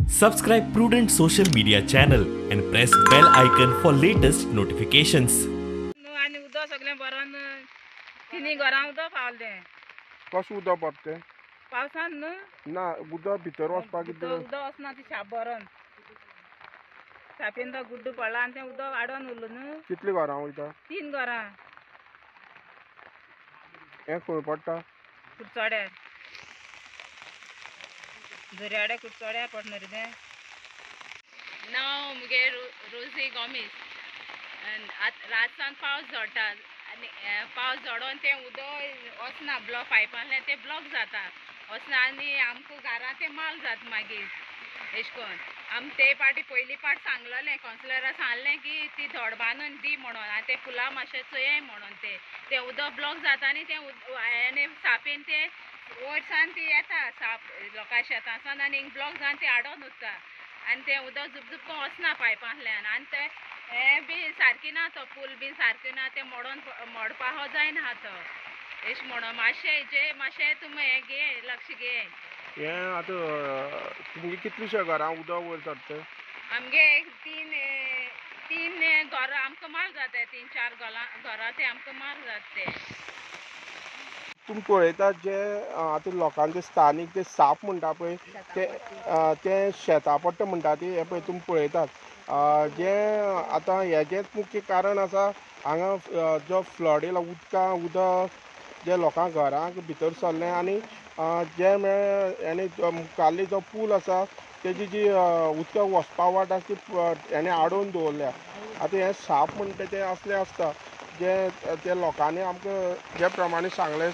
Subscribe Prudent Social Media channel and press bell icon for latest notifications. आनी उदक सगळें भरून तिनी घरां उदक पावलें. कशें उदक भरतें? पावसान न्हू ना उदक भितर वचपाक उदक वचना ती शाप भरून शापेन तो गुड्डो पडला आनी तें उदक आडोन उरलो न्हू. कितलीं घरां वयता? 3 घरां. हें खंय पडटा? कुडचोड्यार, दर्याड्या कुडचोड्यार पडना रे तें. नांव मुगे रोजी गोमीस. रात सावन पावस झडटा आनी पावस झडोन तें उदक वचना, ब्लॉक पायपांतल्यान तें ब्लॉक जाता, वचना आनी आमकां घरां तें माल जाता मागीर. एश कोन आम ते पाटी पयली पाट सांगलेलें कावन्सिलरा सांगलें की ती धड बांदून दी म्हणून आनी तें फुलां मातशें चोयाय म्हणून तें उदक ब्लॉक जाता आनी तें आनी सापेन तें वयर सावन ती येता साप लोकां शेतां सावन आनी हिंग ब्लॉक जावन ती आडोन उरता आनी तें उदक झुपझुप वचना पायपांतल्यान आनी तें हें बी सारकी ना, तो पूल बी सारकी ना, तें मोडोन मोडपा जायना तो. एश म्हणून मातशें हेजे मातशें तुमी हें घे लक्ष घे. हें आतां तुमगे कितलीशा घरां उदक वयर चडटा? आमगे एक तीन घरां आमकां माल जाता, 3-4 घरां ते आमकां माल जाता. ते तुमी पळयतात जे आतां लोकांचे स्थानीक ते साप म्हणटा पळय ते शेतां पडटा म्हणटा ती, हे पळय तुमी पळयतात जे आतां हेजेंच मुख्य कारण आसा हांगा जो फ्लड येयला उदकां उदक जे लोकांक घरांक भितर सरलें आनी जे म्हळ्यार हेणे मुखाल्ली जो पूल आसा तेजी जी उदकां वचपा वाट आसा ती हेणे आडोवन दवरल्या. आतां हें साप म्हणटा तें असलें आसता जे ते लोकांनी आमकां जे प्रमाणे सांगलें.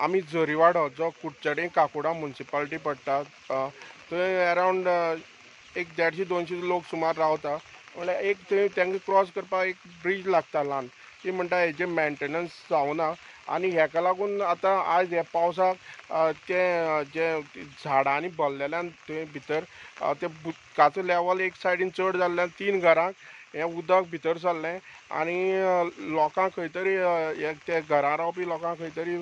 आमी झरीवाडो जो कुडचडे काकोडा मुन्सिपालिटी पडटा थंय अरावंड एक 150-200 लोक सुमार रावता. म्हणल्यार एक थंय तांकां क्रॉस करपाक एक ब्रीज लागता ल्हान, ती म्हणटा हेजें मेंटेनन्स जावना आनी हेका लागून आतां आयज ह्या पावसाक तें जे झाडांनी भरलेल्यान थंय भितर तें उदकाचो लेवल एक सायडीन चड जाल्ल्यान 3 घरांक हें उदक भितर सरलें आनी लोकांक खंय तरी ते घरां रावपी लोकांक खंय तरी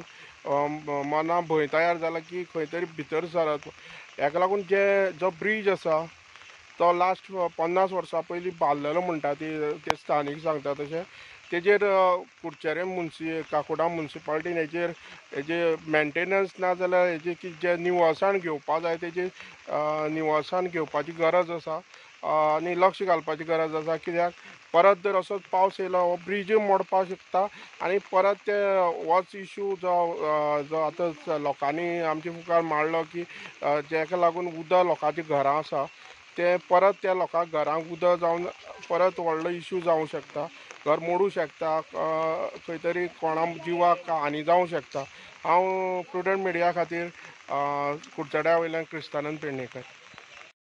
मना भंय तयार जाला की खंय तरी भितर सरत. हेका लागून जे जो ब्रीज आसा तो लास्ट 50 वर्सां पयलीं बांदलेलो म्हणटा ती ते स्थानीक सांगता तशें तेजेर कुडचडे काकोडा मुन्सिपालिटीन हेजेर हेजे मेंटेनन्स ना जाल्यार हेजे की जे निवळसाण घेवपा जाय तेजी निवळसाण घेवपाची गरज आसा आनी लक्ष घालपाची गरज आसा. कित्याक परत जर असोच पावस येयलो हो ब्रिजूय मोडपाक शकता आनी परत ते होच इशू जो जो आतां लोकांनी आमचे मुखार मांडलो की जेका लागून उदक लोकांच्या घरां आसा तें परत त्या लोकांक घरांक उदक जावन परत व्हडलो इशू जावं शकता, घर मोडूं शकता, खंय तरी कोणा जिवाक हानी जावं शकता. हांव प्रुडंट मिडिया खातीर कुडचड्या वयल्यान क्रिस्तानंद पेडणेकर.